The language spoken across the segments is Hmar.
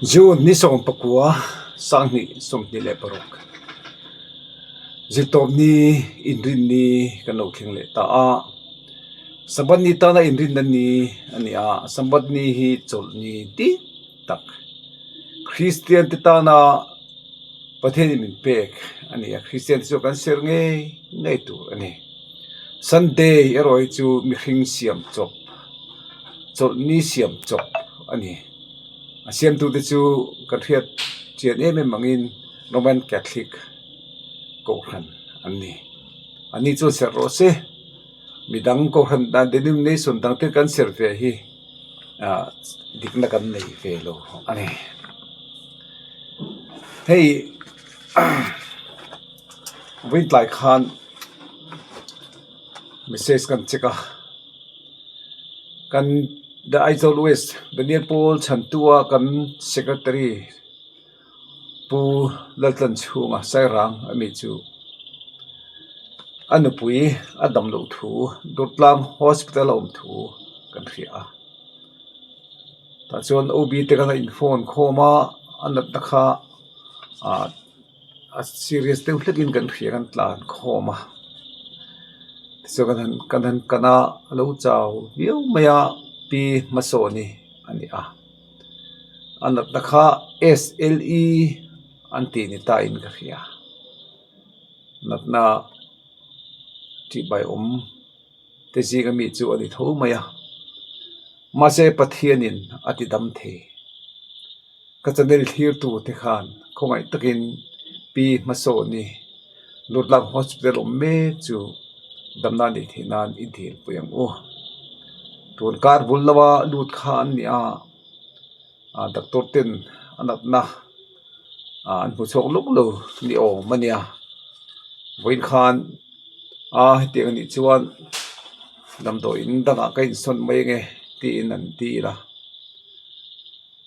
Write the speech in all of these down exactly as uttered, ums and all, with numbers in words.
June ni sawm pakua, sang hni sawmhni le paruk. Zirtawp ni, Inrinni kan lo thleng leh ta a. Sabbath ni tana Inrinna ni a ni a. Sabbath ni hi chawlh ni dik tak, Kristian te tana Pathienin min pek a ni a. Kristian te chu kan ser ngei ngei tur a ni. Sunday erawh chu mihring siam chawp, chawlh ni siam chawp a ni. A siamtute chu kan hriat chian em em angin Roman Catholic kohran an ni. Anni chu ser rawh se. Midang kohran dan, denomination dang te kan ser ve hi, a, dikna kan nei ve lo a ni. Hei, vawiin tlai khan message kan check a. Kan The Aizawl West, Daniel Paul chhantua kan secretary Pu Laltlanchhunga Sairang a mi chu a nupui a dam lo thu, Durtlang Hospital a um thu kan hria a. Tah chuan O B te kan la inphone khawm a, a natna kha, a, a serious deuh hlekin kan hria, kan tlan khawm a. Tichuan kan han, kan han kan a, a lo chau viau mai a, Pi Hmasawni a ni a. A natna kha S L E an ti ni ta in ka hria. Natna tih bai awm te zinga mi chu a ni tho mai a. Mahse, Pathianin a ti dam thei. Ka channel thlirtute khan khawngaih takin Pi Hmasawni Durtlang Hospital awm mek chu damna nei theih nan inthiengpui ang u. Tun kar bul lova lut kha an ni a, a, doctor ten a natna, a, an hmu chhuak lawk lo ni awm a nia. Vawiin khan, a, hetiang a nih chuan damdawi in dangah ka insawn mai ang e, tiin an ti ila.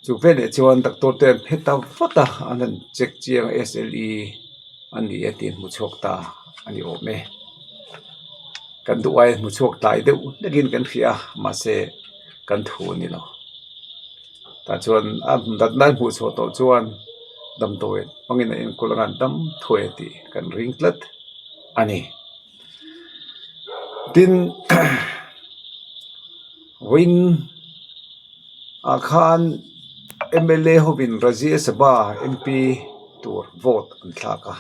Chu veleh chuan doctor te an phe ta vat a, an han check chiang a, S L E a ni e tiin hmu chhuak ta a ni awm e. Kan duh ai hmu chhuak tlai deuh hlekin kan hria, mahse, kan thu a ni lo. Tah chuan a natna hmu chhuah tawh chuan damdawi hmangin a enkawl anga an dam thuai a tih kan ring tlat a ni. Tin, vawiin a khan M L A hovin Rajya Sabha M P tur vote an thlak a.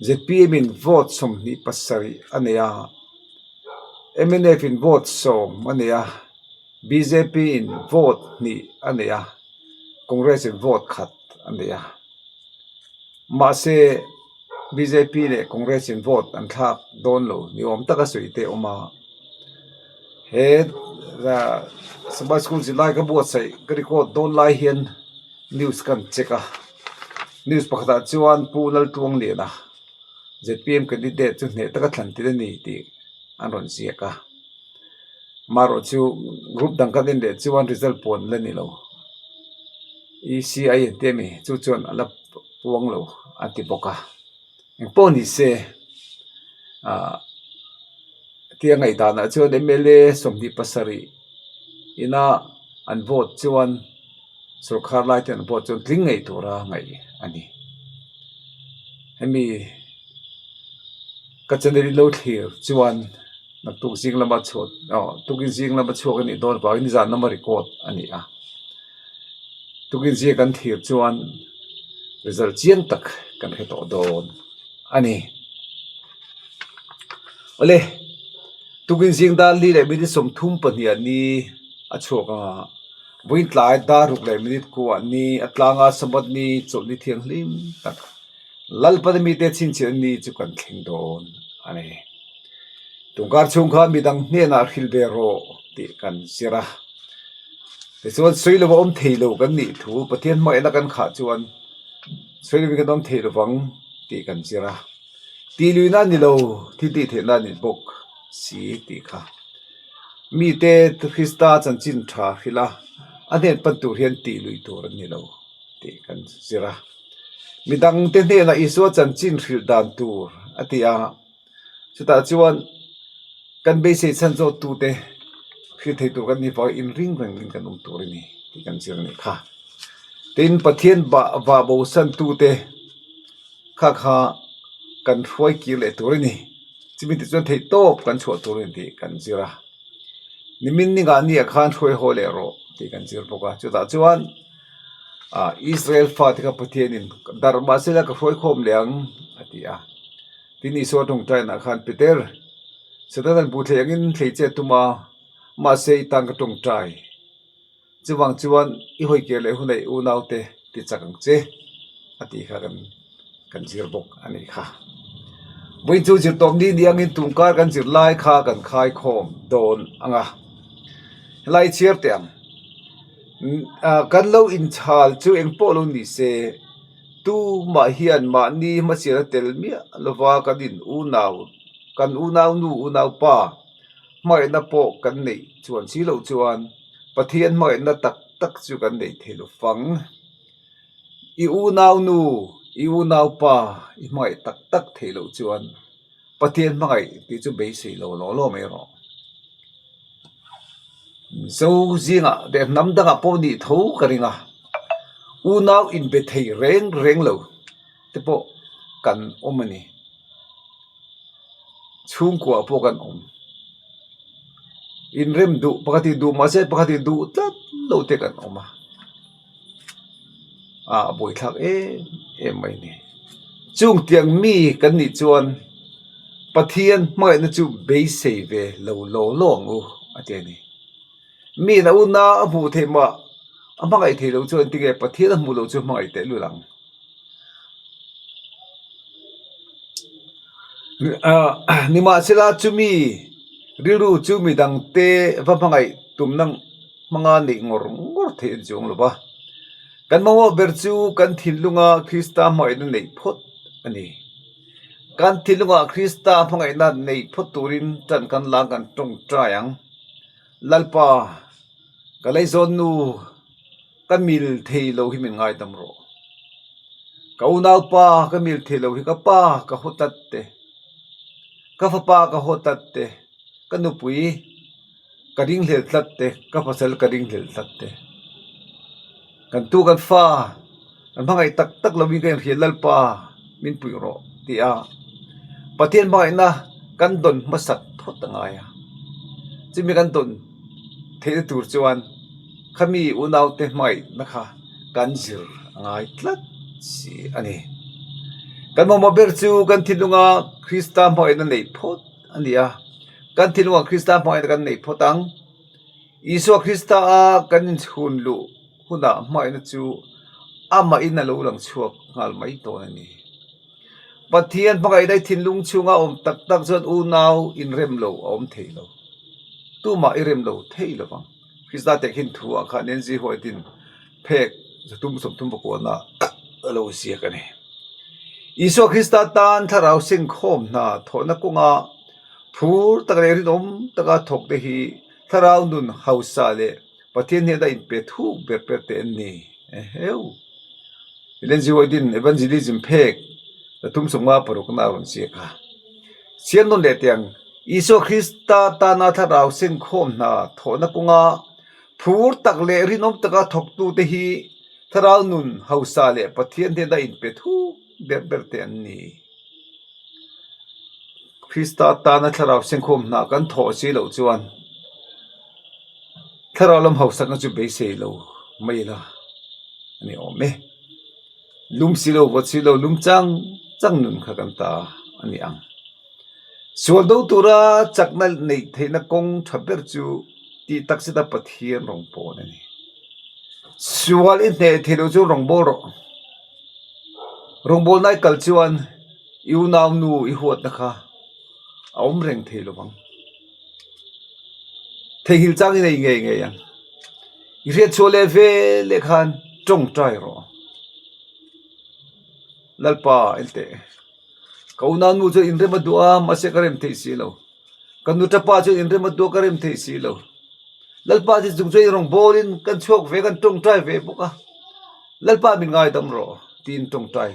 Z P M in vote sawmhnih pasarih a nei a, M N F in vote sawm a nei a, B J P in vote hnih a nei a, Congress in vote khat a nei a. Mahse, B J P leh Congress in vote an thlak dawn lo ni awm taka sawi te a awm a. He, a, Sabbath School zirlai ka buatsaih, ka record dawn lai hian news kan check a. News pakhatah chuan Pu Laltluangliana Z P M candidate chu hneh taka thlan tir a ni tih an rawn ziak a. Amaherawhchu group dang kan en leh chuan result puan la ni lo. E C I an ti a mi, chu chuan a la puang lo a ti bawk a. Engpawh ni se, a, tia ngaihdanah chuan M L A sawmhnih pasarih ina an vote chuan, sorkar lai te an vote chuan tling ngei tura ngaih a ni. Hemi ka channel in lo thlir chuan naktuk zing lama chhuak, aw, tukin zing lama chhuak a nih dawn vangin zan lama record a ni a. Tukin zing kan thlir chuan result chiang tak kan hre tawh dawn a ni. Awle, tukin zing dar li leh minute sawmthum pahnih a ni a chhuak anga, vawiin tlai dar ruk leh minute kuah ni a tlanga Sabbath ni chawlh ni thianghlim tak, Lalpa mite chhinchhiahna ni chu kan thleng dawn a ni. Ṭawngkar chhung kha midang hnenah hril ve rawh tih kan zir a. Tichuan sawi lova awm thei lo kan nih thu, Pathian hmangaihna kan khah chuan sawi lovin kan awm thei lovang tih kan zir a. Tihluina ni lo, thil tih theihna ni bawk si tih kha. Mite Krista chanchin ṭha hrila a hnen pan tur hian tihlui tur an ni lo tih kan zir a. Midangte hnenah Isua chanchin hrilh dan tur a ti a. Chutah chuan kan beisei chhan zawttute hril thei tur kan ni vang inring rengin kan awm tur a ni tih kan zir a ni kha. Tin Pathian ba, ba bosantute kha kha kan hruai kir leh tur a nih. Chumi ti chuan thei tawp kan chhuah tur a nih tih kan zir a. Nimin ni nga ni a khan hruai haw leh rawh tih kan zir bawk a. Chutah chuan, a, Israel fate kha Pathianin, "Darh mah sela ka hruai khawm leh ang," a ti a. Tin Isua ṭawngṭaina khan, "Peter, Satan an bu thei angin thei che a tum a, mahse i tan ka ṭawngṭai. Chuvang chuan i hawi kir leh hunah i unaute ti chak ang che," a ti kha kan, kan zir bawk a ni kha. Vawiin chu zir tawp ni ni angin tungkar kan zir lai kha kan khai khawm dawn ang a. Helai chhiar te ang. N-, a, kan lo inchhal chu eng pawh lo ni se, tumah hian mahni hmasial a tel miah lova kan in unau, kan unau nu, unau pa hmangaihna pawh kan neih chuan si lo chuan, Pathian hmangaihna tak tak chu kan nei thei lo vang. I unau nu, i unau pa, i hmangaih tak tak thei lo chuan, Pathian hmangaih tih chu beisei lo, lo, lo mai rawh. Zo zinga te hnam danga pawh nih tho ka ring a. Unau inbe thei reng reng lo te pawh kan awm a ni. Chhungkua pawh kan awm. Inrem duh, pakhat in duh mah se, pakhat in duh tlat lo te kan awm a. A, a buaithlak em em mai ni. Chung tiang mi kan nih chuan Pathian hmangaihna chu beisei ve lo, lo, lo ang u, a ti a ni. Miin a unau a hmuh theih mah a hmangaih thei lo chuan, tinge Pathian a hmuh lo chu hmangaih teh lul ang. A, nimahsela chumi rilru chu midangte va hmangaih tumna hmanga neih ngawr ngawr theih a ni chuang lo va. Kan mamawh ber chu kan thinlunga Krista hmangaihna neih phawt a ni. Kan thinlunga Krista hmangaihna neih phawt turin ṭan kan la ang, kan ṭawngṭai ang. Lalpa, ka lei zawn nu ka mil thei lo hi min ngaidam rawh. Ka unaupa ka mil thei lo hi ka pa ka haw tlat te, ka fapa ka haw tlat te, ka nupui ka ringhlel tlat te, ka pasal ka ringhlel tlat te. Kan tu kan fa, kan hmangaih tak tak lovin ka inhriat Lalpa, min pui rawh, tia Pathian hmangaihna kan dawn hmasak phawt a ngai a. Chumi kan dawn theihna tur chuan khami unaute hmangaihna kha kan zir a ngai tlat si a ni. Kan mamawh ber chu kan thinlunga Krista hmangaihna neih phawt a ni a. Kan thinlunga Krista hmangaihna kan neih phawt ang. Isua Krista a kan inchhun luh huna hmangaihna chu amahin a lo lang chhuak nghal mai dawn a ni. Pathian hmangaihna i thinlung chhunga awm tak tak chuan unau inrem lo a awm thei lo. Tumah i rem lo thei lo vang. Krista tekhin thu ang khan N G Hoytin phek zathum sawmthum pakuana a lo ziak a ni. Isua Krista tan thlarau sengkhawm hna thawhna kawnga phur tak leh rinawm taka thawk te hi thlarau nun hausa leh Pathian hnena inpe thuk ber ber te an ni. Eheu. Ellen G. White-in Evangelism phek zathum sawmnga parukna a rawn ziak a. Siam nawn leh teh ang, Isua Krista tana thlarau sengkhawm hna thawhna kawnga phur tak leh rinawm taka thawktute hi thlarau nun hausa leh Pathian hnena inpe thuk ber ber te an ni. Krista tana thlarau sengkhawm hna kan thawh si lo chuan thlarau lam hausakna chu beisei lo mai la a ni awm e. Lum si lo, vawt si lo, lum chang chang nun kha kan ta a ni ang. Sual do tura chakna neih theihna kawng ṭha ber chu tih tak seta Pathian rawngbawl a ni. Sual i hneh thei lo chu rawngbawl rawh. Rawngbawlna i kal chuan i unau nu i huatna kha a awm reng thei lo vang. Theinghil chang i nei ngei ngei ang. I hriat chhuah leh ve leh khan ṭawngṭai rawh. Lalpa, en teh. Ka unau nu chu inrem a duh a, mahse ka rem thei si lo. Ka nu ṭapa chu inrem a duh a, ka rem thei si lo. Lalpa, ti chung chu i rawngbawlin kan chhuak ve, kan ṭawngṭai ve bawk a. Lalpa, min ngaidam rawh, tiin ṭawngṭai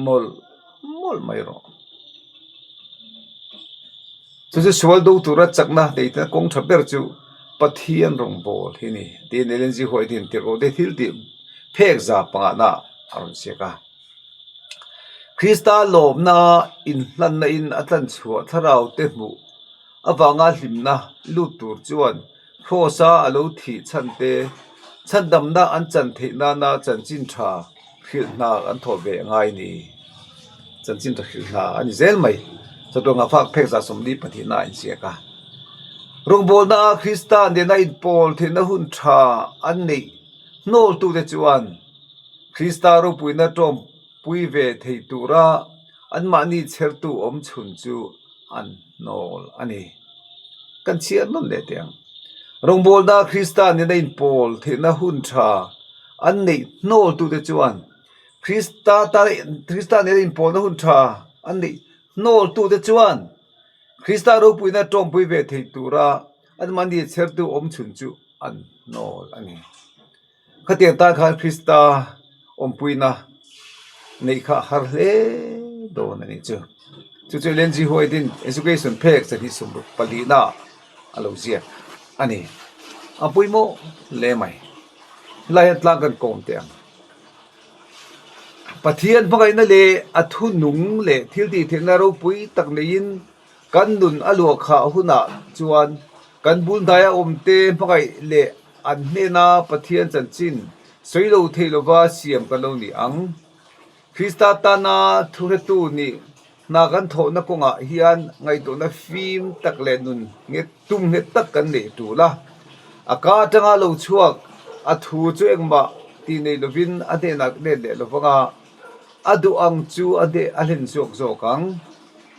mawl mawl mai rawh. Chu chu sual do tura chakna neih theihna kawng ṭha ber chu Pathian rawngbawl hi ni, tiin Ellen G. White-in Tirhkohte thil tih phek za pangana a rawn ziek a. Krista lawmna inhlanna in a tlan chhuah thlarau te hmuh avanga hlimna lut tur chuan cross-a a lo thih chhan te chhandamna an chan theih nana chanchin ṭha hrilh hna an thawh ve ngai ni. Chanchin ṭha hrilh hna a ni zel mai. Chatuanga fak phek za sawmli pahnihna a inziak a. Rawngbawlna a Krista nena inpawl theihna hun ṭha an neih hnawltute chuan Krista ropuina ṭawmpui ve thei tura anmahni chhertu awm chhun chu an hnawl a ni. Kan chhiar nawn leh teh ang. Rawngbawlna Krista nena inpawl theihna hun ṭha an neih hnawltute chuan Krista ta, Krista nena inpawlna hun ṭha an neih hnawltute chuan Krista ropuina ṭawmpui ve thei tura anmahni chhertu awm chhun chu an hnawl a ni. Khatiang tan khan Krista awmpuina neih kha har hle dawn a ni chu. Chu chu Ellen G. White-in Education phek za hnih sawmruk palina a lo ziak a ni. A pawimawh hle mai. Helai hian tlang kan kawm teh ang. Pathian hmangaihna leh a thunung leh thiltihtheihna ropui tak neiin kan nun a luah khah hunah chuan kan bul hnaia awmte hmangaih leh an hnena Pathian chanchin sawi lo thei lova siam kan lo ni ang. Krista tana thuhretu nih hna kan thawhna kawngah hian ngaihtuahna fim tak leh nun nghet tum nghet tak kan nei tul a. A ka aṭanga lo chhuak, a thu chu engmah tih nei lovin a hnenah let leh lo vang a, a duh ang chu a hne-, a hlen zawk zawk ang.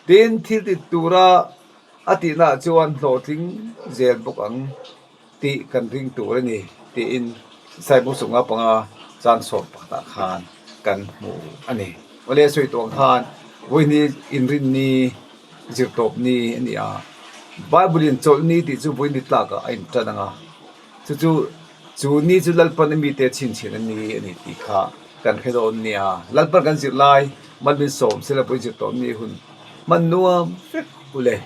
Tin, thil ti tura a tihna chuan hlawhtling zel bawk ang tih kan ring tur a ni, tiin Isai bung sawmnga panga chang sawm pakhatah khan kan hmu a ni. Awle, sawi tawh ang khan, vawiin hi Inrinni, Zirtawpni a ni a. Bible-in Chawlhni tih chu vawiin ni tlakah a inṭan ang a. Chu chu, chu ni chu Lalpan a mite chhinchhiahna ni a ni tih kha kan hre dawn nia. Lalpan kan zir lai, mal min sawm sela vawiin Zirtawpni hun hman nuam vek u le.